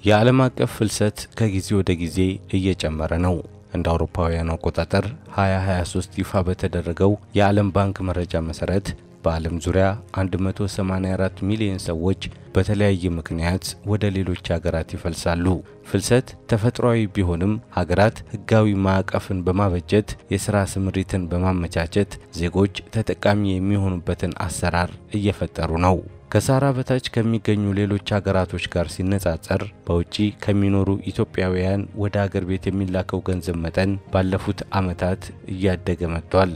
የዓለም አቀፍ ፍልሰት ከጊዜ ወደ ጊዜ እየጨመረ ነው። እንደ አውሮፓውያኑ አቆጣጠር 2023 ይፋ በተደረገው የዓለም ባንክ መረጃ መሰረት በዓለም ዙሪያ 184 ሚሊዮን ሰዎች በተለያየ ምክንያት ወደ ሌሎች ሀገራት ይፈልሳሉ። ፍልሰት ተፈጥሯዊ ቢሆንም ሀገራት ሕጋዊ ማዕቀፍን በማበጀት የሥራ ስምሪትን በማመቻቸት ዜጎች ተጠቃሚ የሚሆኑበትን አሰራር እየፈጠሩ ነው። ከሳህራ በታች ከሚገኙ ሌሎች ሀገራቶች ጋር ሲነጻጸር በውጪ ከሚኖሩ ኢትዮጵያውያን ወደ ሀገር ቤት የሚላከው ገንዘብ መጠን ባለፉት ዓመታት እያደገ መጥቷል።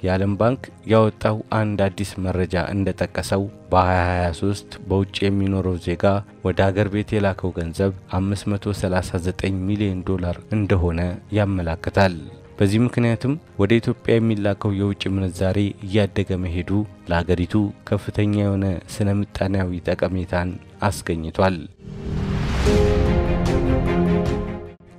የዓለም ባንክ ያወጣው አንድ አዲስ መረጃ እንደጠቀሰው በ2023 በውጭ የሚኖረው ዜጋ ወደ ሀገር ቤት የላከው ገንዘብ 539 ሚሊዮን ዶላር እንደሆነ ያመላክታል። በዚህ ምክንያትም ወደ ኢትዮጵያ የሚላከው የውጭ ምንዛሬ እያደገ መሄዱ ለሀገሪቱ ከፍተኛ የሆነ ስነ ምጣኔያዊ ጠቀሜታን አስገኝቷል።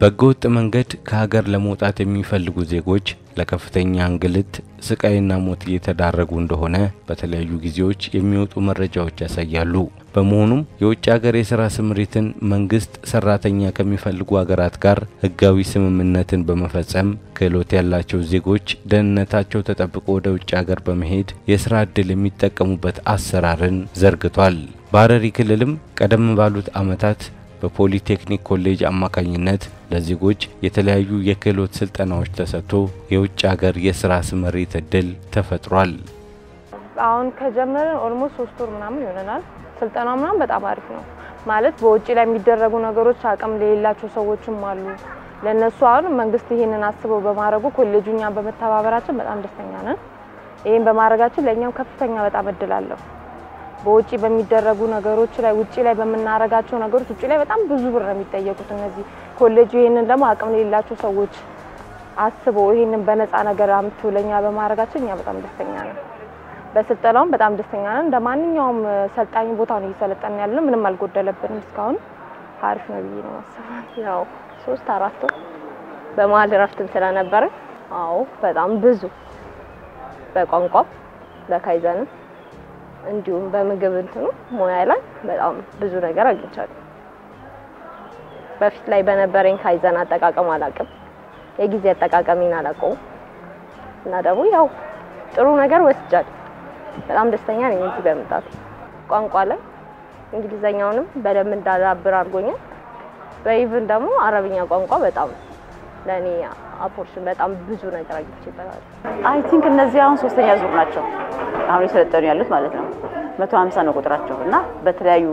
በህገወጥ መንገድ ከሀገር ለመውጣት የሚፈልጉ ዜጎች ለከፍተኛ እንግልት፣ ስቃይና ሞት እየተዳረጉ እንደሆነ በተለያዩ ጊዜዎች የሚወጡ መረጃዎች ያሳያሉ። በመሆኑም የውጭ ሀገር የስራ ስምሪትን መንግስት ሰራተኛ ከሚፈልጉ ሀገራት ጋር ህጋዊ ስምምነትን በመፈጸም ክህሎት ያላቸው ዜጎች ደህንነታቸው ተጠብቆ ወደ ውጭ ሀገር በመሄድ የስራ ዕድል የሚጠቀሙበት አሰራርን ዘርግቷል። በሐረሪ ክልልም ቀደም ባሉት ዓመታት በፖሊቴክኒክ ኮሌጅ አማካኝነት ለዜጎች የተለያዩ የክህሎት ስልጠናዎች ተሰጥቶ የውጭ ሀገር የስራ ስምሪት ዕድል ተፈጥሯል። አሁን ከጀመረን almost 3 ወር ምናምን ይሆነናል። ስልጠናው ምናምን በጣም አሪፍ ነው። ማለት በውጪ ላይ የሚደረጉ ነገሮች አቅም ለሌላቸው ሰዎችም አሉ። ለነሱ አሁን መንግስት ይሄንን አስበው በማድረጉ ኮሌጁ እኛን በመተባበራችን በጣም ደስተኛ ነን። ይሄን በማድረጋችን ለኛም ከፍተኛ በጣም እድል አለው። በውጪ በሚደረጉ ነገሮች ላይ ውጪ ላይ በምናረጋቸው ነገሮች ውጪ ላይ በጣም ብዙ ብር ነው የሚጠየቁት። እነዚህ ኮሌጁ ይሄንን ደግሞ አቅም ለሌላቸው ሰዎች አስበው ይሄንን በነፃ ነገር አምጥቶ ለኛ በማድረጋችን እኛ በጣም ደስተኛ ነን። በስልጠናውም በጣም ደስተኛ ነን። እንደማንኛውም ሰልጣኝ ቦታ ነው እየሰለጠንን ያለነው። ምንም አልጎደለብንም እስካሁን አሪፍ ነው ብዬ ነው የማስበው። ያው 3 4 ወር በመሀል እረፍትም ስለነበረ አዎ በጣም ብዙ በቋንቋም በካይዘንም እንዲሁም በምግብ እንትኑ ሙያ ላይ በጣም ብዙ ነገር አግኝቻለሁ። በፊት ላይ በነበረኝ ካይዘን አጠቃቀም አላውቅም፣ የጊዜ አጠቃቀሜን አላውቀውም እና ደግሞ ያው ጥሩ ነገር ወስጃለሁ። በጣም ደስተኛ ነኝ እዚህ በመምጣቴ። ቋንቋ ላይ እንግሊዘኛውንም በደንብ እንዳዳብር አድርጎኛል። በ even ደግሞ አረብኛ ቋንቋ በጣም ለኔ opportunity በጣም ብዙ ነገር አግኝቼበታለሁ። I think እነዚህ አሁን ሶስተኛ ዙር ናቸው አሁን የሰለጠኑ ያሉት ማለት ነው። 150 ነው ቁጥራቸው እና በተለያዩ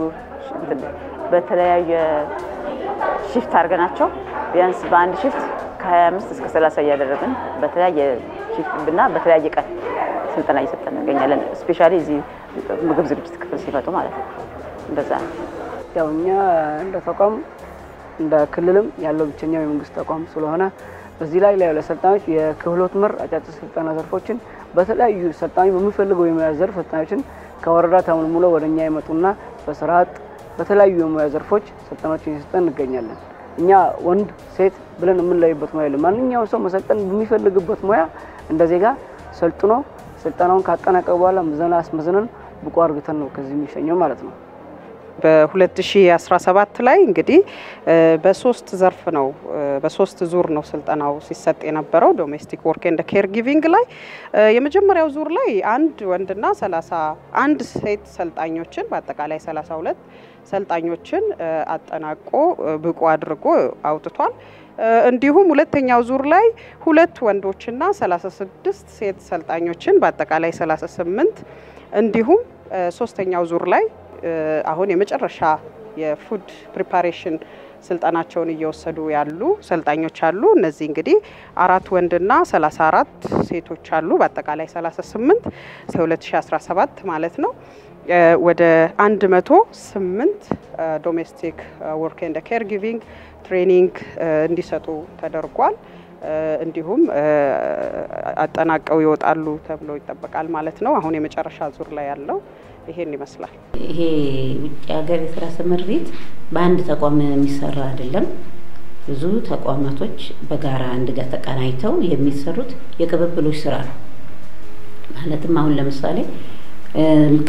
shift አድርገናቸው ቢያንስ በአንድ shift ከ25 እስከ 30 እያደረግን በተለያየ shift እና በተለያየ ቀን ስልጠና እየሰጠን እንገኛለን። Specially እዚህ ምግብ ዝግጅት ክፍል ሲመጡ ማለት ነው። እንደዛ ነው። ያው እኛ እንደ ተቋም እንደ ክልልም ያለው ብቸኛው የመንግስት ተቋም ስለሆነ በዚህ ላይ ለሰልጣኞች የክህሎት ምር አጫጭር ስልጠና ዘርፎችን በተለያዩ ሰልጣኞች በሚፈልገው የሙያ ዘርፍ ሰልጣኞችን ከወረዳ ተመልምለው ወደኛ ይመጡና በስርዓት በተለያዩ የሙያ ዘርፎች ስልጠናዎችን እየሰጠን እንገኛለን። እኛ ወንድ ሴት ብለን የምንለይበት ሙያ የለም። ማንኛውም ሰው መሰልጠን በሚፈልግበት ሙያ እንደ ዜጋ ሰልጥኖ ስልጠናውን ካጠናቀቀ በኋላ ምዘና አስመዝነን ብቁ አድርገን ነው ከዚህ የሚሸኘው ማለት ነው። በ2017 ላይ እንግዲህ በሶስት ዘርፍ ነው በሶስት ዙር ነው ስልጠናው ሲሰጥ የነበረው። Domestic work and care giving ላይ የመጀመሪያው ዙር ላይ አንድ ወንድና 31 ሴት ሰልጣኞችን በአጠቃላይ 32 ሰልጣኞችን አጠናቆ ብቁ አድርጎ አውጥቷል። እንዲሁም ሁለተኛው ዙር ላይ 2 ወንዶችና 36 ሴት ሰልጣኞችን በአጠቃላይ 38 እንዲሁም ሶስተኛው ዙር ላይ አሁን የመጨረሻ የ food preparation ስልጠናቸውን እየወሰዱ ያሉ ሰልጣኞች አሉ። እነዚህ እንግዲህ 4 ወንድና 34 ሴቶች አሉ። በአጠቃላይ 38 2017 ማለት ነው። ወደ 108 domestic work and care giving training እንዲሰጡ ተደርጓል። እንዲሁም አጠናቀው ይወጣሉ ተብሎ ይጠበቃል ማለት ነው። አሁን የመጨረሻ ዙር ላይ ያለው ይሄን ይመስላል። ይሄ ውጭ ሀገር የስራ ስምሪት በአንድ ተቋም የሚሰራ አይደለም። ብዙ ተቋማቶች በጋራ አንድ ጋር ተቀናጅተው የሚሰሩት የቅብብሎች ስራ ነው። ማለትም አሁን ለምሳሌ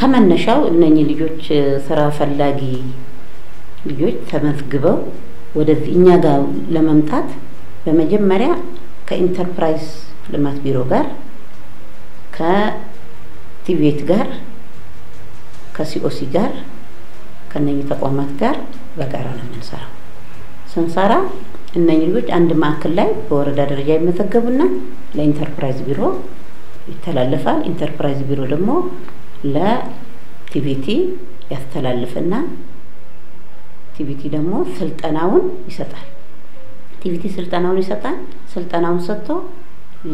ከመነሻው እነኚህ ልጆች ስራ ፈላጊ ልጆች ተመዝግበው ወደዚህ እኛ ጋር ለመምጣት በመጀመሪያ ከኢንተርፕራይዝ ልማት ቢሮ ጋር፣ ከ TVET ጋር፣ ከ COC ጋር፣ ከነኚህ ተቋማት ጋር በጋራ ነው የምንሰራው። ስንሰራ እነኚህ ልጆች አንድ ማዕከል ላይ በወረዳ ደረጃ ይመዘገቡና ለኢንተርፕራይዝ ቢሮ ይተላለፋል። ኢንተርፕራይዝ ቢሮ ደግሞ ለ TVET ያስተላልፍና TVET ደግሞ ስልጠናውን ይሰጣል። TVET ስልጠናውን ይሰጣል። ስልጠናውን ሰጥቶ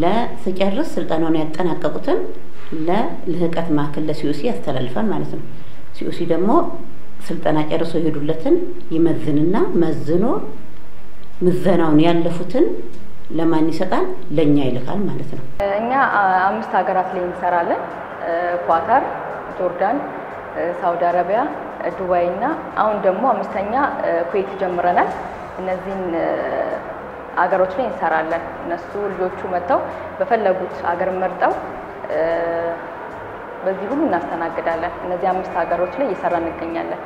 ለስጨርስ ስልጠናውን ያጠናቀቁትን ለልህቀት ማዕከል ለ COC ያስተላልፋል ማለት ነው። COC ደግሞ ስልጠና ጨርሶ የሄዱለትን ይመዝንና መዝኖ ምዘናውን ያለፉትን ለማን ይሰጣል? ለኛ ይልካል ማለት ነው። እኛ 5 ሀገራት ላይ እንሰራለን። ኳታር፣ ጆርዳን፣ ሳውዲ አረቢያ፣ ዱባይ እና አሁን ደግሞ 5ኛ ኩዌት ጀምረናል። እነዚህን አገሮች ላይ እንሰራለን። እነሱ ልጆቹ መጥተው በፈለጉት አገር መርጠው በዚህ ሁሉ እናስተናግዳለን። እነዚህ 5 ሀገሮች ላይ እየሰራን እንገኛለን።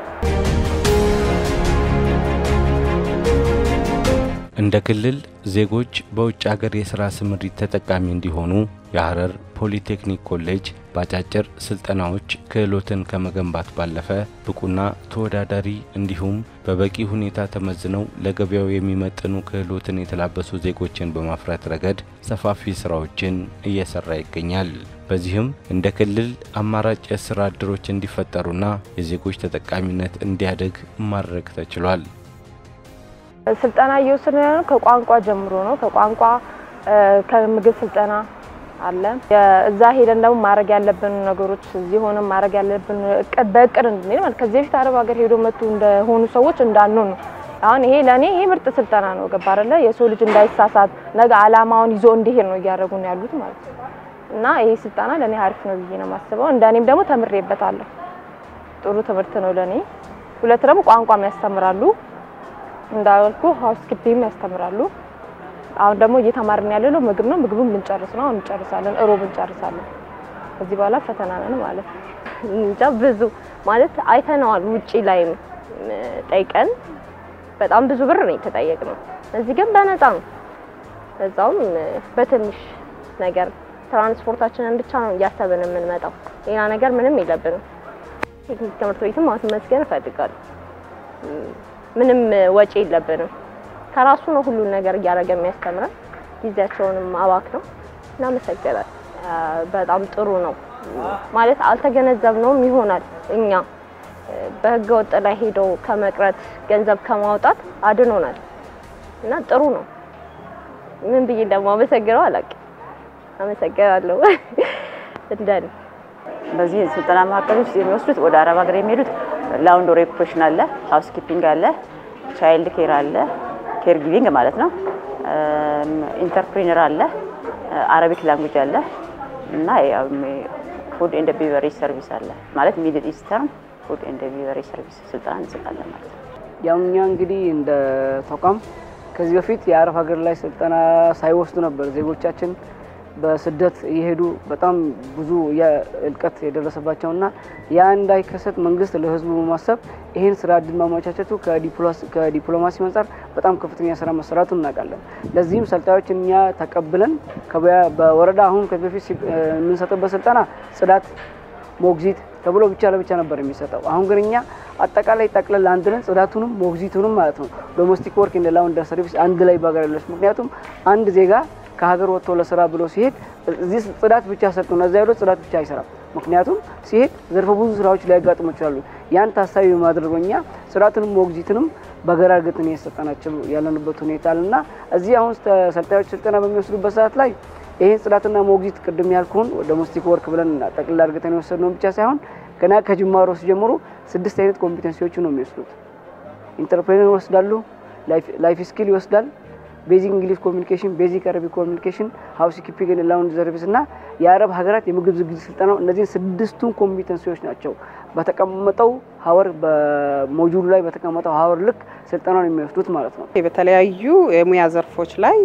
እንደ ክልል ዜጎች በውጭ ሀገር የሥራ ስምሪት ተጠቃሚ እንዲሆኑ የሐረር ፖሊቴክኒክ ኮሌጅ ባጫጭር ስልጠናዎች ክህሎትን ከመገንባት ባለፈ ብቁና ተወዳዳሪ እንዲሁም በበቂ ሁኔታ ተመዝነው ለገበያው የሚመጥኑ ክህሎትን የተላበሱ ዜጎችን በማፍራት ረገድ ሰፋፊ ስራዎችን እየሰራ ይገኛል። በዚህም እንደ ክልል አማራጭ የስራ እድሎች እንዲፈጠሩና የዜጎች ተጠቃሚነት እንዲያድግ ማድረግ ተችሏል። ስልጠና እየወሰድን ያለነው ከቋንቋ ጀምሮ ነው። ከቋንቋ ከምግብ ስልጠና አለ። እዛ ሄደን ደግሞ ማድረግ ያለብን ነገሮች እዚህ ሆነን ማድረግ ያለብን በእቅድ እንድንሄድ ማለት ከዚህ በፊት አረብ ሀገር ሄዶ መጡ እንደሆኑ ሰዎች እንዳንሆን ነው። አሁን ይሄ ለኔ ይሄ ምርጥ ስልጠና ነው። ገባ አይደለ? የሰው ልጅ እንዳይሳሳት ነገ አላማውን ይዞ እንዲሄድ ነው እያደረጉን ያሉት ማለት ነው። እና ይሄ ስልጠና ለኔ አሪፍ ነው ብዬ ነው የማስበው። እንደኔም ደግሞ ተምሬበታለሁ። ጥሩ ትምህርት ነው ለኔ። ሁለት ደግሞ ቋንቋም ያስተምራሉ። እንዳልኩ housekeeping ያስተምራሉ። አሁን ደግሞ እየተማርን ያለነው ምግብ ነው። ምግቡን ብንጨርስ ነው አሁን እንጨርሳለን፣ እሮብ እንጨርሳለን። ከዚህ በኋላ ፈተና ነን ማለት ነው። እንጃ ብዙ ማለት አይተነዋል። ውጪ ላይም ጠይቀን በጣም ብዙ ብር ነው የተጠየቅነው። እዚህ ግን በነፃ ነው። በዛውም በትንሽ ነገር ትራንስፖርታችንን ብቻ ነው እያሰብን የምንመጣው። ሌላ ነገር ምንም የለብንም። ቴክኒክ ትምህርት ቤትም ማስመስገን እፈልጋለሁ። ምንም ወጪ የለብንም። ከራሱ ነው ሁሉን ነገር እያደረገ የሚያስተምረን። ጊዜያቸውንም አባክነው። እናመሰግናለን። በጣም ጥሩ ነው ማለት አልተገነዘብነውም ይሆናል። እኛ በህገ ወጥ ላይ ሄደው ከመቅረት ገንዘብ ከማውጣት አድኖናል እና ጥሩ ነው። ምን ብዬ እንደማመሰግነው አላውቅም። አመሰግናለሁ። እንደኔ በዚህ ስልጠና ማዕከል ውስጥ የሚወስዱት ወደ አረብ ሀገር የሚሄዱት laundry operation አለ፣ housekeeping አለ፣ child care አለ፣ care giving ማለት ነው፣ entrepreneur አለ፣ Arabic language አለ እና food and beverage service አለ። ማለት Middle Eastern food and beverage service ስልጠና እንሰጣለን ማለት ነው። ያው እኛ እንግዲህ እንደ ተቋም ከዚህ በፊት የአረብ ሀገር ላይ ስልጠና ሳይወስዱ ነበር ዜጎቻችን በስደት እየሄዱ በጣም ብዙ እልቀት የደረሰባቸውና ያ እንዳይከሰት መንግስት ለህዝቡ በማሰብ ይሄን ስራ እድል ማመቻቸቱ ከዲፕሎማሲ አንፃር በጣም ከፍተኛ ስራ መሰራቱን እናውቃለን። ለዚህም ሰልጣኞች እኛ ተቀብለን በወረዳ አሁን ከዚህ በፊት የምንሰጥበት ስልጠና ጽዳት፣ ሞግዚት ተብሎ ብቻ ለብቻ ነበር የሚሰጠው። አሁን ግን እኛ አጠቃላይ ጠቅለል አንድነን ጽዳቱንም ሞግዚቱንም ማለት ነው domestic work and laundry service አንድ ላይ ባገረለች። ምክንያቱም አንድ ዜጋ ከሀገር ወጥቶ ለስራ ብሎ ሲሄድ እዚህ ጽዳት ብቻ ሰጥቶ እዛ ሄዶ ጽዳት ብቻ አይሰራም። ምክንያቱም ሲሄድ ዘርፈ ብዙ ስራዎች ሊያጋጥሙ ይችላሉ። ያን ታሳቢ በማድረግ እኛ ጽዳትንም ሞግዚትንም በጋራ አድርገን እየሰጠናቸው ያለንበት ሁኔታ አለና እዚህ አሁን ሰልጣኞች ስልጠና በሚወስዱበት ሰዓት ላይ ይሄን ጽዳትና ሞግዚት ቅድም ያልኩህን domestic work ብለን ጠቅልል አድርገን የወሰድነው ብቻ ሳይሆን ገና ከጅማሮ ሲጀምሩ 6 አይነት competency ዎች ነው የሚወስዱት። entrepreneur ይወስዳሉ፣ life skill ይወስዳል፣ basic English communication፣ basic Arabic communication፣ housekeeping and laundry service እና የአረብ ሀገራት የምግብ ዝግጅት ስልጠናው። እነዚህን 6ቱን competency ዎች ናቸው በተቀመጠው hour በ module ኡ ላይ በተቀመጠው hour ልክ ስልጠናውን የሚወስዱት ማለት ነው። በተለያዩ የሙያ ዘርፎች ላይ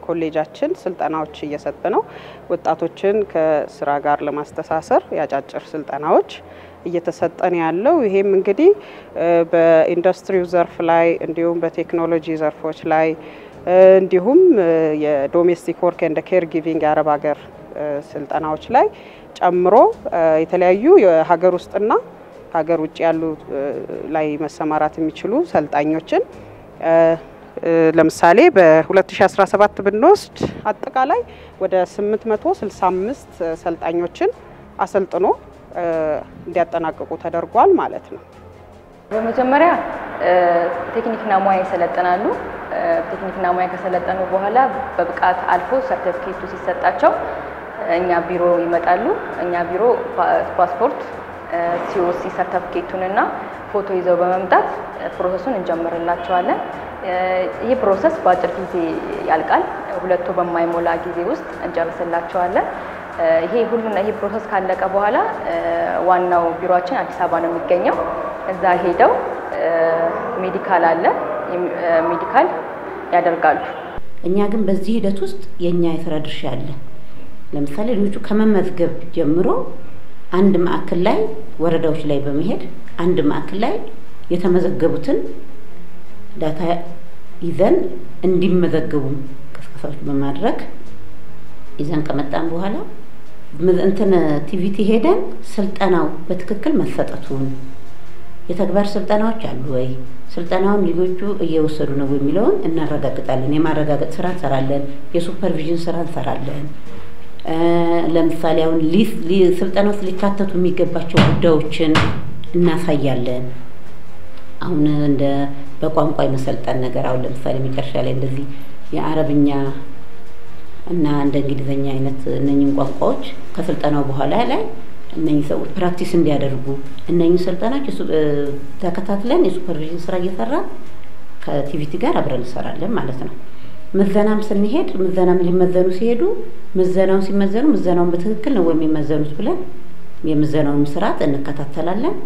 ኮሌጃችን ስልጠናዎች እየሰጠ ነው። ወጣቶችን ከስራ ጋር ለማስተሳሰር ያጫጭር ስልጠናዎች እየተሰጠን ያለው። ይሄም እንግዲህ በኢንዱስትሪው ዘርፍ ላይ እንዲሁም በቴክኖሎጂ ዘርፎች ላይ እንዲሁም የ domestic work and care giving የአረብ ሀገር ስልጠናዎች ላይ ጨምሮ የተለያዩ የሀገር ውስጥና ሀገር ውጭ ያሉ ላይ መሰማራት የሚችሉ ሰልጣኞችን ለምሳሌ በ2017 ብንወስድ አጠቃላይ ወደ 865 ሰልጣኞችን አሰልጥኖ እንዲያጠናቅቁ ተደርጓል ማለት ነው። በመጀመሪያ ቴክኒክና ሙያ ይሰለጥናሉ። ቴክኒክና ሙያ ከሰለጠኑ በኋላ በብቃት አልፎ ሰርቲፊኬቱ ሲሰጣቸው እኛ ቢሮ ይመጣሉ። እኛ ቢሮ ፓስፖርት፣ COC ሰርቲፊኬቱንና ፎቶ ይዘው በመምጣት process ኡን እንጀምርላቸዋለን። ይህ process በአጭር ጊዜ ያልቃል። 2 ወር በማይሞላ ጊዜ ውስጥ እንጨርስላቸዋለን። ይሄ ሁሉና ይሄ process ካለቀ በኋላ ዋናው ቢሮአችን አዲስ አበባ ነው የሚገኘው። እዛ ሄደው medical አለ፣ medical ያደርጋሉ። እኛ ግን በዚህ ሂደት ውስጥ የኛ የስራ ድርሻ አለ። ለምሳሌ ልጆቹ ከመመዝገብ ጀምሮ አንድ ማዕከል ላይ ወረዳዎች ላይ በመሄድ አንድ ማዕከል ላይ የተመዘገቡትን data ይዘን እንዲመዘገቡ ቅስቀሳዎች በማድረግ ይዘን ከመጣን በኋላ እንትን TVET ሄደን ስልጠናው በትክክል መሰጠቱን የተግባር ስልጠናዎች አሉ ወይ፣ ስልጠናውን ልጆቹ እየወሰዱ ነው የሚለውን እናረጋግጣለን። የማረጋገጥ ስራ እንሰራለን። የ supervision ስራ እንሰራለን። ለምሳሌ አሁን ስልጠና ውስጥ ሊካተቱ የሚገባቸው ጉዳዮችን እናሳያለን። አሁን እንደ በቋንቋ የመሰልጠን ነገር አሁን ለምሳሌ መጨረሻ ላይ እንደዚህ የአረብኛ እና እንደ እንግሊዘኛ አይነት እነኝን ቋንቋዎች ከስልጠናው በኋላ ላይ እነኚህ ሰዎች practice እንዲያደርጉ እነኚህ ስልጠናዎች ተከታትለን የ supervision ስራ እየሰራ ከ TVET ጋር አብረን እንሰራለን ማለት ነው። ምዘናም ስንሄድ ምዘናም ሊመዘኑ ሲሄዱ ምዘናውን ሲመዘኑ ምዘናውን በትክክል ነው የሚመዘኑት ብለን የምዘናውን ስርዓት እንከታተላለን።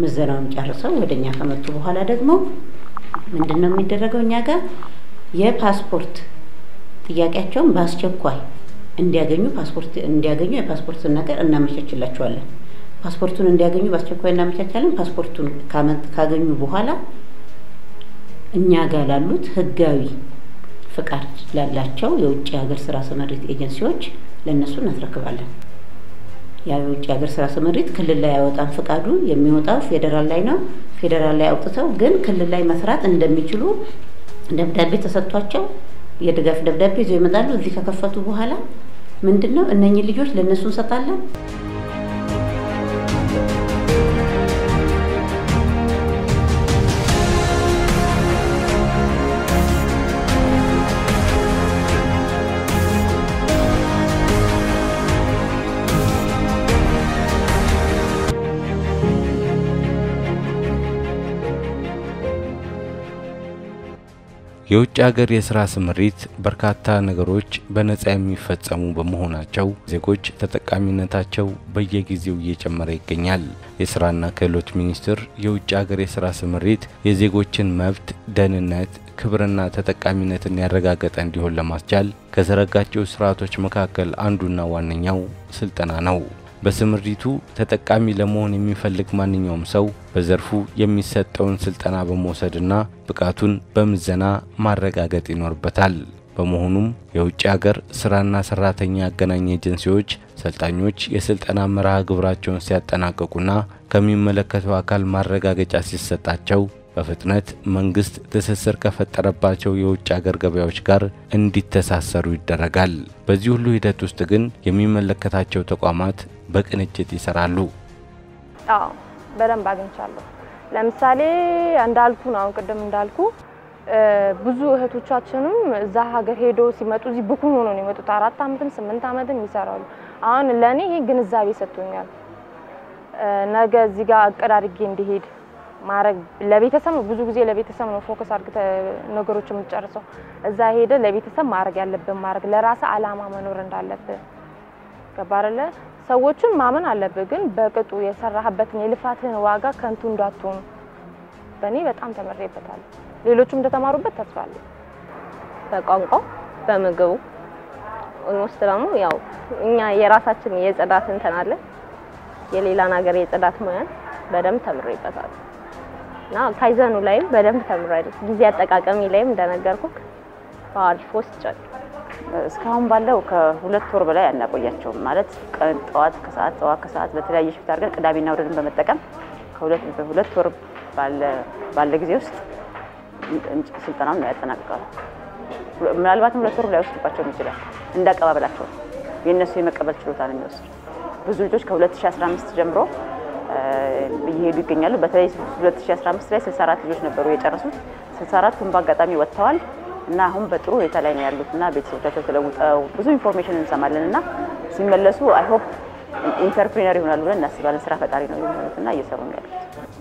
ምዘናውን ጨርሰው ወደኛ ከመጡ በኋላ ደግሞ ምንድነው የሚደረገው? እኛ ጋር የፓስፖርት ጥያቄያቸውን በአስቸኳይ እንዲያገኙ ፓስፖርት እንዲያገኙ የፓስፖርት ነገር እናመቻችላቸዋለን። ፓስፖርቱን እንዲያገኙ በአስቸኳይ እናመቻቻለን። ፓስፖርቱን ካገኙ በኋላ እኛ ጋር ላሉት ህጋዊ ፍቃድ ላላቸው የውጭ ሀገር ስራ ስምሪት ኤጀንሲዎች ለነሱ እናስረክባለን። ያ የውጭ ሀገር ስራ ስምሪት ክልል ላይ ያወጣን ፍቃዱ የሚወጣው ፌዴራል ላይ ነው። ፌዴራል ላይ አውጥተው ግን ክልል ላይ መስራት እንደሚችሉ ደብዳቤ ተሰጥቷቸው የድጋፍ ደብዳቤ ይዘው ይመጣሉ። እዚህ ከከፈቱ በኋላ ምንድነው እነኚህ ልጆች ለነሱ እንሰጣለን። የውጭ ሀገር የስራ ስምሪት በርካታ ነገሮች በነፃ የሚፈጸሙ በመሆናቸው ዜጎች ተጠቃሚነታቸው በየጊዜው እየጨመረ ይገኛል። የስራና ክህሎት ሚኒስቴር የውጭ ሀገር የስራ ስምሪት የዜጎችን መብት፣ ደህንነት፣ ክብርና ተጠቃሚነትን ያረጋገጠ እንዲሆን ለማስቻል ከዘረጋቸው ስርዓቶች መካከል አንዱና ዋነኛው ስልጠና ነው። በስምሪቱ ተጠቃሚ ለመሆን የሚፈልግ ማንኛውም ሰው በዘርፉ የሚሰጠውን ስልጠና በመውሰድና ብቃቱን በምዘና ማረጋገጥ ይኖርበታል። በመሆኑም የውጭ ሀገር ስራና ሰራተኛ አገናኝ ኤጀንሲዎች ሰልጣኞች የስልጠና መርሃ ግብራቸውን ሲያጠናቅቁና ከሚመለከተው አካል ማረጋገጫ ሲሰጣቸው በፍጥነት መንግስት ትስስር ከፈጠረባቸው የውጭ ሀገር ገበያዎች ጋር እንዲተሳሰሩ ይደረጋል። በዚህ ሁሉ ሂደት ውስጥ ግን የሚመለከታቸው ተቋማት በቅንጅት ይሰራሉ። አዎ በደንብ አግኝቻለሁ። ለምሳሌ እንዳልኩ ነው፣ አሁን ቅድም እንዳልኩ ብዙ እህቶቻችንም እዛ ሀገር ሄዶ ሲመጡ እዚህ ብኩን ሆኖ ነው የመጡት። 4 ዓመትም 8 ዓመትም ይሰራሉ። አሁን ለኔ ይሄ ግንዛቤ ሰጥቶኛል። ነገ እዚህ ጋር እቅድ አድርጌ እንዲሄድ ማድረግ ለቤተሰብ ነው። ብዙ ጊዜ ለቤተሰብ ነው focus አድርገህ ነገሮች የምትጨርሰው። እዛ ሄደ ለቤተሰብ ማድረግ ያለብን ማድረግ፣ ለራስ አላማ መኖር እንዳለብህ ገባህ አይደለ? ሰዎችን ማመን አለብህ፣ ግን በቅጡ የሰራህበትን የልፋትህን ዋጋ ከንቱ እንዳትሆን። በእኔ በጣም ተምሬበታለሁ። ሌሎቹም እንደተማሩበት ተስፋ አለኝ። በቋንቋው፣ በምግቡ almost ደግሞ ያው እኛ የራሳችን የጽዳት እንትን አለ፣ የሌላን ሀገር የጽዳት ሙያን በደንብ ተምሬበታለሁ። እና ካይዘኑ ላይም በደንብ ተምሬያለሁ። ጊዜ አጠቃቀሚ ላይም እንደነገርኩህ በአሪፍ ወስጃለሁ። እስካሁን ባለው ከ2 ወር በላይ አናቆያቸውም። ማለት ቀን ጠዋት ከሰዓት ጠዋት ከሰዓት በተለያየ shift አድርገን ቅዳሜና እሁድን በመጠቀም በ2 ወር ባለ ጊዜ ውስጥ ስልጠናውን ነው ያጠናቅቃሉ። ምናልባትም 2 ወር ላይወስድባቸውም ይችላል። እንዳቀባበላቸው የእነሱ የመቀበል ችሎታ ነው የሚወስድ። ብዙ ልጆች ከ2015 ጀምሮ እየሄዱ ይገኛሉ። በተለይ 2015 ላይ 64 ልጆች ነበሩ የጨረሱት። 64ቱም በአጋጣሚ ወጥተዋል እና አሁን በጥሩ ሁኔታ ላይ ነው ያሉት እና ቤተሰቦቻቸው ተለውጠው ብዙ information እንሰማለን እና ሲመለሱ I hope entrepreneur ይሆናሉ ብለን እናስባለን። ስራ ፈጣሪ ነው የሚሆኑት እና እየሰሩ ነው ያሉት።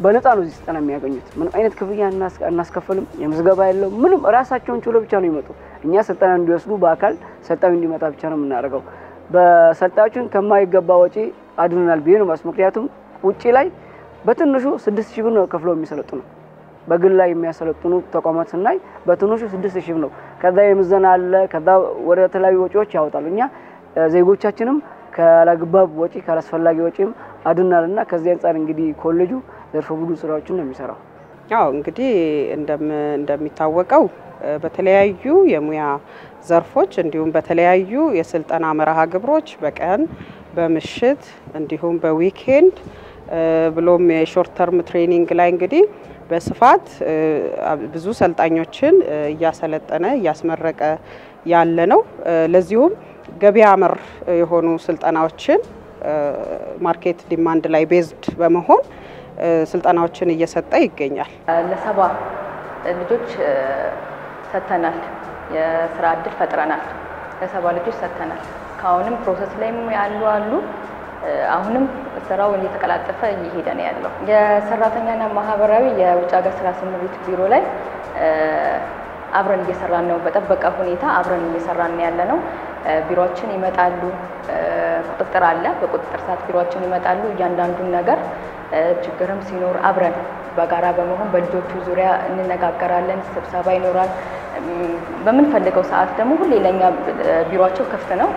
በነፃ ነው እዚህ ስልጠና የሚያገኙት። ምንም አይነት ክፍያ አናስከፍልም። የምዝገባ የለው ምንም፣ ራሳቸውን ችሎ ብቻ ነው የሚመጡ። እኛ ስልጠና እንዲወስዱ በአካል ሰልጣኝ እንዲመጣ ብቻ ነው የምናደርገው። በሰልጣኞችን ከማይገባ ወጪ አድኖናል ብዬ ነው። ምክንያቱም ውጪ ላይ በትንሹ 6000 ብር ነው ከፍለው የሚሰለጥኑ። በግል ላይ የሚያሰለጥኑ ተቋማት ስናይ በትንሹ 6000 ብር ነው። ከዛ የምዘና አለ፣ ከዛ ወደ ተለያዩ ወጪዎች ያወጣሉ። እኛ ዜጎቻችንም ካላግባብ ወጪ ካላስፈላጊ ወጪም አድናልና ከዚህ አንፃር እንግዲህ ኮሌጁ ዘርፈ ብዙ ስራዎችን ነው የሚሰራው። ያው እንግዲህ እንደሚታወቀው በተለያዩ የሙያ ዘርፎች እንዲሁም በተለያዩ የስልጠና መርሃ ግብሮች በቀን በምሽት እንዲሁም በ weekend ብሎም የ short term training ላይ እንግዲህ በስፋት ብዙ ሰልጣኞችን እያሰለጠነ እያስመረቀ ያለ ነው። ለዚሁም ገበያ መር የሆኑ ስልጠናዎችን market demand ላይ based በመሆን ስልጠናዎችን እየሰጠ ይገኛል። ለ70 ልጆች ሰጥተናል። የስራ እድል ፈጥረናል። ለ70 ልጆች ሰጥተናል። ካሁንም process ላይም ያሉ አሉ። አሁንም ስራው እየተቀላጠፈ እየሄደ ነው ያለው። የሰራተኛና ማህበራዊ የውጭ ሀገር ስራ ስምሪት ቢሮ ላይ አብረን እየሰራን ነው። በጠበቀ ሁኔታ አብረን እየሰራን ነው ያለነው። ቢሮአችን ይመጣሉ። ቁጥጥር አለ። በቁጥጥር ሰዓት ቢሮአችን ይመጣሉ። እያንዳንዱን ነገር ችግርም ሲኖር አብረን በጋራ በመሆን በልጆቹ ዙሪያ እንነጋገራለን። ስብሰባ ይኖራል። በምንፈልገው ሰዓት ደግሞ ሁሌ ለኛ ቢሮአቸው ክፍት ነው።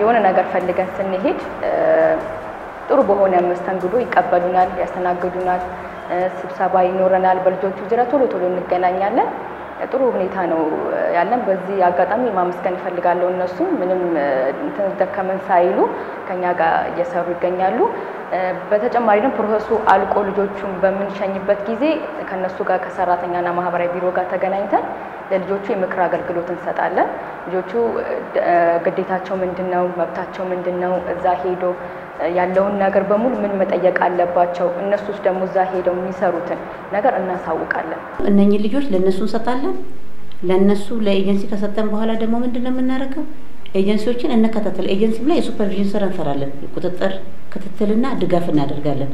የሆነ ነገር ፈልገን ስንሄድ ጥሩ በሆነ መስተንግዶ ይቀበሉናል፣ ያስተናግዱናል። ስብሰባ ይኖረናል። በልጆቹ ዙሪያ ቶሎ ቶሎ እንገናኛለን። ጥሩ ሁኔታ ነው ያለን። በዚህ አጋጣሚ ማመስገን እፈልጋለሁ። እነሱ ምንም እንትን ደከመን ሳይሉ ከኛ ጋር እየሰሩ ይገኛሉ። በተጨማሪ ደግሞ process ኡ አልቆ ልጆቹን በምንሸኝበት ጊዜ ከነሱ ጋር ከሰራተኛና ማህበራዊ ቢሮ ጋር ተገናኝተን ለልጆቹ የምክር አገልግሎት እንሰጣለን። ልጆቹ ግዴታቸው ምንድነው፣ መብታቸው ምንድነው፣ እዛ ሄዶ ያለውን ነገር በሙሉ ምን መጠየቅ አለባቸው፣ እነሱስ ደግሞ እዛ ሄደው የሚሰሩትን ነገር እናሳውቃለን። እነኚህ ልጆች ለነሱ እንሰጣለን። ለነሱ ለኤጀንሲ ከሰጠን በኋላ ደግሞ ምንድነው የምናደርገው? ኤጀንሲዎችን እንከታተል። ኤጀንሲም ላይ የ supervision ስራ እንሰራለን። ቁጥጥር፣ ክትትልና ድጋፍ እናደርጋለን።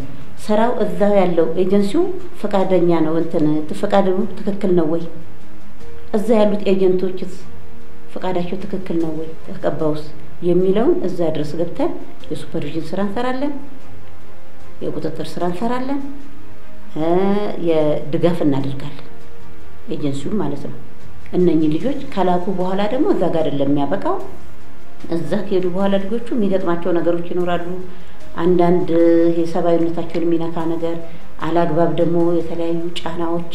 ስራው እዛው ያለው ኤጀንሲው ፈቃደኛ ነው እንትን ፈቃዱ ትክክል ነው ወይ? እዛ ያሉት agent ኦችስ ፈቃዳቸው ትክክል ነው ወይ? ተቀባውስ የሚለውን እዛ ድረስ ገብተን የ supervision ስራ እንሰራለን። የቁጥጥር ስራ እንሰራለን። የድጋፍ እናደርጋለን። ኤጀንሲው ማለት ነው። እነኚህ ልጆች ከላኩ በኋላ ደግሞ እዛ ጋር አይደለም የሚያበቃው። እዛ ከሄዱ በኋላ ልጆቹ የሚገጥማቸው ነገሮች ይኖራሉ። አንዳንድ የሰብአዊነታቸውን የሚነካ ነገር፣ አላግባብ ደግሞ የተለያዩ ጫናዎች፣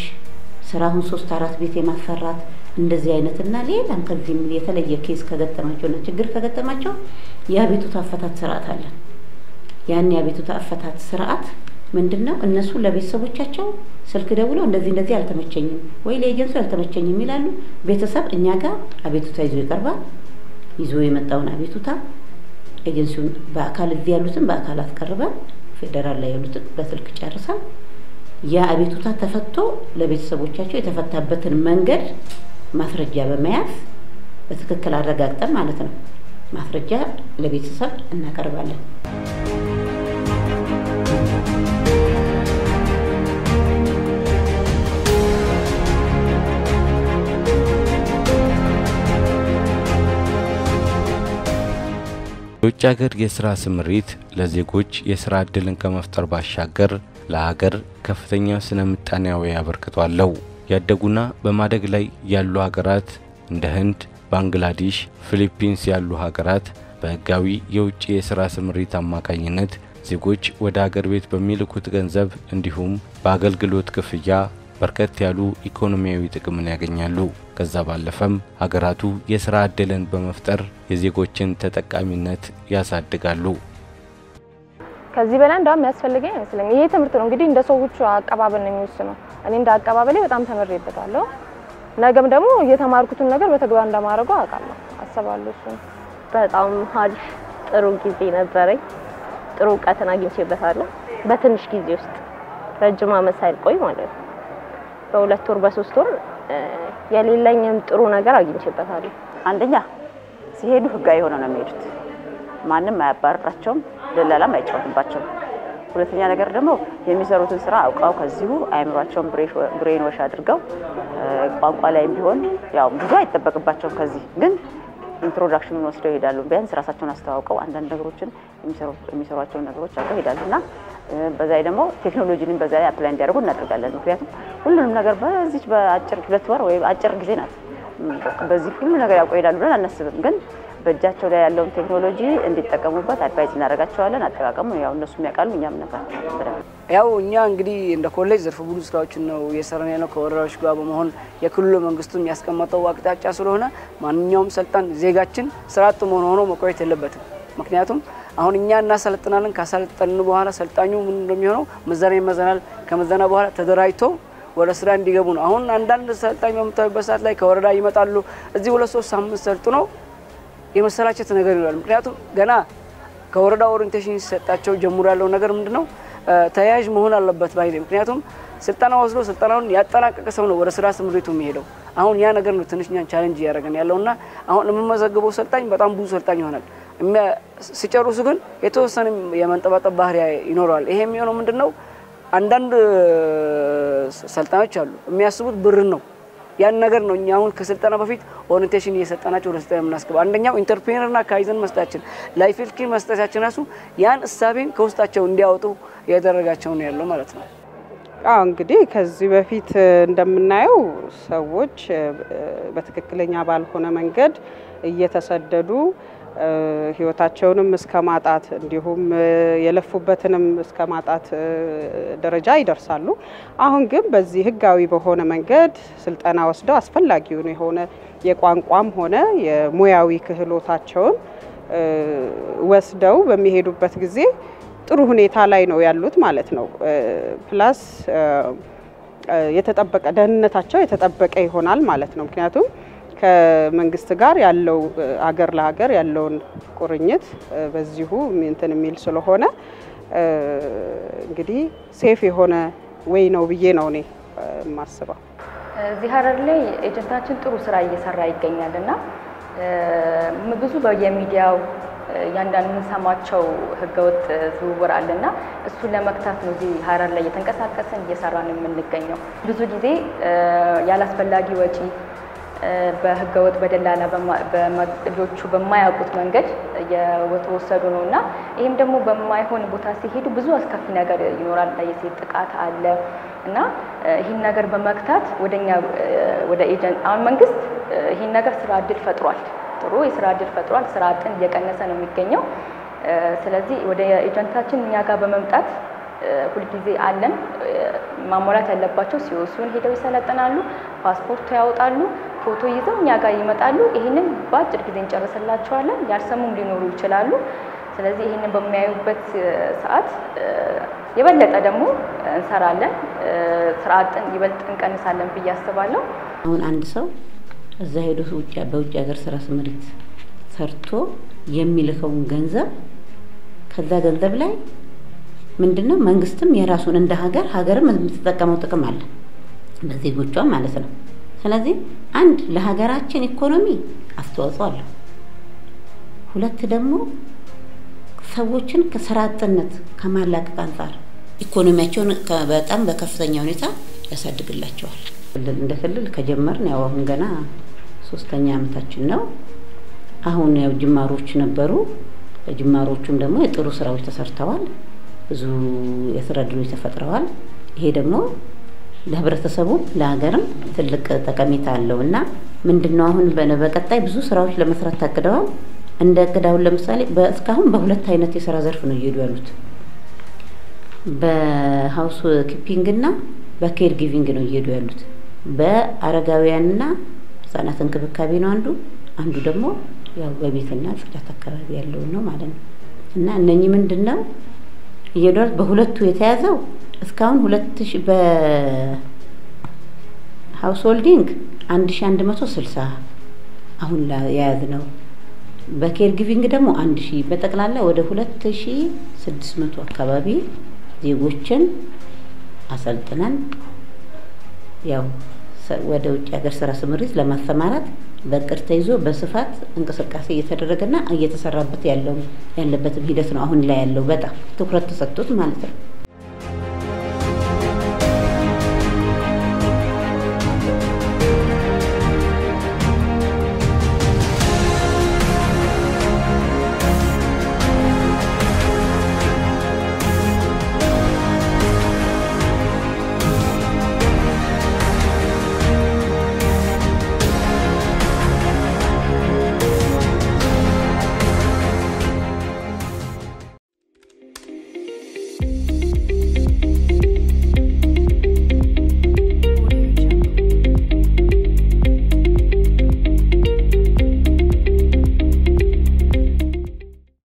ስራውን 3-4 ቤት የማሰራት እንደዚህ አይነትና ሌላም ከዚህም የተለየ case ከገጠማቸውና ችግር ከገጠማቸው የአቤቱታ አፈታት ስርዓት አለ። ያን የአቤቱታ አፈታት ስርዓት ምንድነው? እነሱ ለቤተሰቦቻቸው ስልክ ደውለው እንደዚህ እንደዚህ አልተመቸኝም ወይ ለኤጀንሲው አልተመቸኝም ይላሉ። ቤተሰብ እኛ ጋር አቤቱታ ይዞ ይቀርባል። ይዞ የመጣውን አቤቱታ ኤጀንሲውን በአካል እዚህ ያሉትን በአካል አስቀርበን ፌደራል ላይ ያሉትን በስልክ ጨርሰን ያ አቤቱታ ተፈቶ ለቤተሰቦቻቸው የተፈታበትን መንገድ ማስረጃ በመያዝ በትክክል አረጋግጠን ማለት ነው ማስረጃ ለቤተሰብ እናቀርባለን። የውጭ ሀገር የስራ ስምሪት ለዜጎች የስራ እድልን ከመፍጠር ባሻገር ለሀገር ከፍተኛ ስነ ምጣኔያዊ አበርክቶ አለው። ያደጉና በማደግ ላይ ያሉ ሀገራት እንደ ህንድ፣ ባንግላዴሽ፣ ፊሊፒንስ ያሉ ሀገራት በህጋዊ የውጭ የስራ ስምሪት አማካኝነት ዜጎች ወደ አገር ቤት በሚልኩት ገንዘብ እንዲሁም በአገልግሎት ክፍያ በርከት ያሉ ኢኮኖሚያዊ ጥቅምን ያገኛሉ። ከዛ ባለፈም ሀገራቱ የስራ ዕድልን በመፍጠር የዜጎችን ተጠቃሚነት ያሳድጋሉ። ከዚህ በላይ እንደውም የሚያስፈልገኝ አይመስለኝም። ይሄ ትምህርት ነው እንግዲህ እንደ ሰዎቹ አቀባበል ነው የሚወስነው። እኔ እንደ አቀባበሌ በጣም ተምሬበታለሁ። ነገም ደግሞ የተማርኩትን ነገር በተግባር እንደማደርገው አውቃለሁ፣ አስባለሁ። እሱን በጣም አሪፍ ጥሩ ጊዜ ነበረኝ። ጥሩ እውቀትን አግኝቼበታለሁ። በትንሽ ጊዜ ውስጥ ረጅም ዓመት ሳይቆይ ማለት ነው። በ2 ወር በ3 ወር የሌለኝም ጥሩ ነገር አግኝቼበታለሁ። አንደኛ ሲሄዱ ህጋዊ ሆነው ነው የሚሄዱት። ማንም አያባርራቸውም፣ ደላላም አይጫወትባቸውም። ሁለተኛ ነገር ደግሞ የሚሰሩትን ስራ አውቀው ከዚሁ አእምሯቸውን brain wash አድርገው ቋንቋ ላይም ቢሆን ያው ብዙ አይጠበቅባቸውም። ከዚህ ግን introduction ኑን ወስደው ይሄዳሉ። ቢያንስ ራሳቸውን አስተዋውቀው አንዳንድ ነገሮችን የሚሰሯቸውን ነገሮች አውቀው ይሄዳሉና በዛ ላይ ደግሞ ቴክኖሎጂንም በዛ ላይ apply እንዲያደርጉ እናደርጋለን። ምክንያቱም ሁሉንም ነገር በዚች በአጭር 2 ወር ወይ አጭር ጊዜ ናት፣ በዚህ ሁሉ ነገር ያውቀው ይሄዳሉ ብለን አናስብም። ግን በእጃቸው ላይ ያለውን ቴክኖሎጂ እንዲጠቀሙበት advise እናደርጋቸዋለን። አጠቃቀሙ ያው እነሱም ያውቃሉ፣ እኛም እናውቃለን። ያው እኛ እንግዲህ እንደ ኮሌጅ ዘርፈ ብዙ ስራዎችን ነው እየሰራን ያለው ከወረዳዎች ጋር በመሆን የክልሉ መንግስቱም ያስቀመጠው አቅጣጫ ስለሆነ ማንኛውም ሰልጣኝ ዜጋችን ስራ አጥ ሆኖ መቆየት የለበትም። ምክንያቱም አሁን እኛ እናሰለጥናለን። ካሰለጠንን በኋላ ሰልጣኙ ምን እንደሚሆነው ምዘና ይመዘናል። ከመዘና በኋላ ተደራጅቶ ወደ ስራ እንዲገቡ ነው። አሁን አንዳንድ ሰልጣኝ በምታዩበት ሰዓት ላይ ከወረዳ ይመጣሉ። እዚህ 2-3 ሳምንት ሰልጥኖ የመሰላቸት ነገር ይኖራል። ምክንያቱም ገና ከወረዳ orientation ሲሰጣቸው ጀምሮ ያለው ነገር ምንድነው ተያያዥ መሆን አለበት ባይ ነኝ። ምክንያቱም ስልጠና ወስዶ ስልጠናውን ያጠናቀቀ ሰው ነው ወደ ስራ ስምሪቱ የሚሄደው። አሁን ያ ነገር ነው ትንሽ እኛን challenge እያደረገን ያለውና አሁን የምመዘግበው ሰልጣኝ በጣም ብዙ ሰልጣኝ ይሆናል። ሲጨርሱ ግን የተወሰነ የመንጠባጠብ ባህሪ ይኖረዋል። ይሄ የሚሆነው ምንድነው አንዳንድ ሰልጣኞች አሉ የሚያስቡት ብርን ነው። ያን ነገር ነው እኛ አሁን ከስልጠና በፊት orientation እየሰጠናቸው ወደ ስልጠና የምናስገባው። አንደኛው entrepreneur ና ካይዘን መስጠታችን፣ life skill መስጠታችን ራሱ ያን እሳቤን ከውስጣቸው እንዲያወጡ ያደረጋቸው ነው ያለው ማለት ነው። አዎ እንግዲህ ከዚህ በፊት እንደምናየው ሰዎች በትክክለኛ ባልሆነ መንገድ እየተሰደዱ ህይወታቸውንም እስከ ማጣት እንዲሁም የለፉበትንም እስከ ማጣት ደረጃ ይደርሳሉ። አሁን ግን በዚህ ህጋዊ በሆነ መንገድ ስልጠና ወስደው አስፈላጊውን የሆነ የቋንቋም ሆነ የሙያዊ ክህሎታቸውን ወስደው በሚሄዱበት ጊዜ ጥሩ ሁኔታ ላይ ነው ያሉት ማለት ነው። plus የተጠበቀ ደህንነታቸው የተጠበቀ ይሆናል ማለት ነው። ምክንያቱም ከመንግስት ጋር ያለው ሀገር ለሀገር ያለውን ቁርኝት በዚሁ እንትን የሚል ስለሆነ እንግዲህ safe የሆነ way ነው ብዬ ነው እኔ የማስበው። እዚህ ሀረር ላይ agent ኣችን ጥሩ ስራ እየሰራ ይገኛልና ብዙ በየሚዲያው ያንዳንድ የምንሰማቸው ህገወጥ ዝውውር አለና እሱን ለመግታት ነው እዚህ ሀረር ላይ እየተንቀሳቀስን እየሰራን የምንገኘው። ብዙ ጊዜ ያላስፈላጊ ወጪ በህገወጥ በደላላ ልጆቹ በማያውቁት መንገድ እየተወሰዱ ነውና ይሄም ደግሞ በማይሆን ቦታ ሲሄዱ ብዙ አስከፊ ነገር ይኖራል። የሴት ጥቃት አለ እና ይሄን ነገር በመግታት ወደኛ ወደ agent አሁን መንግስት ይሄን ነገር ስራ እድል ፈጥሯል። ጥሩ የስራ እድል ፈጥሯል። ስራ አጥን እየቀነሰ ነው የሚገኘው። ስለዚህ ወደ agent ኣችን እኛ ጋር በመምጣት ሁልጊዜ አለን። ማሟላት ያለባቸው COC ውን ሄደው ይሰለጥናሉ፣ ፓስፖርት ያወጣሉ፣ ፎቶ ይዘው እኛ ጋር ይመጣሉ። ይሄንን በአጭር ጊዜ እንጨርስላቸዋለን። ያልሰሙም ሊኖሩ ይችላሉ። ስለዚህ ይሄንን በሚያዩበት ሰዓት የበለጠ ደግሞ እንሰራለን፣ ስራ አጥን ይበልጥ እንቀንሳለን ብዬ አስባለሁ። አሁን አንድ ሰው እዛ ሄዶ በውጭ ሀገር ስራ ስምሪት ሰርቶ የሚልከውን ገንዘብ ከዛ ገንዘብ ላይ ምንድነው መንግስትም የራሱን እንደ ሀገር ሀገርም የምትጠቀመው ጥቅም አለ በዜጎቿ ማለት ነው። ስለዚህ አንድ ለሀገራችን ኢኮኖሚ አስተዋጽኦ አለው። ሁለት ደግሞ ሰዎችን ከስራ አጥነት ከማላቀቅ አንፃር ኢኮኖሚያቸውን በጣም በከፍተኛ ሁኔታ ያሳድግላቸዋል። እንደ ክልል ከጀመርን ያው አሁን ገና 3ኛ ዓመታችን ነው። አሁን ያው ጅማሮች ነበሩ። በጅማሮቹም ደግሞ የጥሩ ስራዎች ተሰርተዋል። ብዙ የስራ እድሎች ተፈጥረዋል። ይሄ ደግሞ ለህብረተሰቡ ለሀገርም ትልቅ ጠቀሜታ አለውና ምንድነው አሁን በቀጣይ ብዙ ስራዎች ለመስራት ታቅደዋል። እንደ እቅድ አሁን ለምሳሌ እስካሁን በሁለት አይነት የስራ ዘርፍ ነው እየሄዱ ያሉት። በ housekeeping ና በ caregiving ነው እየሄዱ ያሉት። በአረጋውያንና ህጻናት እንክብካቤ ነው አንዱ፣ አንዱ ደግሞ ያው በቤትና ጽዳት አካባቢ ያለውን ነው ማለት ነው። እና እነኚህ ምንድን ነው እየሄዱ ያሉት በሁለቱ የተያዘው እስካሁን 2000 በ householding 1160 አሁን የያዝ ነው። በ caregiving ደግሞ 1000፣ በጠቅላላ ወደ 2600 አካባቢ ዜጎችን አሰልጥነን ያው ወደ ውጭ ሀገር ስራ ስምሪት ለማሰማራት በእቅድ ተይዞ በስፋት እንቅስቃሴ እየተደረገና እየተሰራበት ያለው ያለበትም ሂደት ነው አሁን ላይ ያለው፣ በጣም ትኩረት ተሰጥቶት ማለት ነው።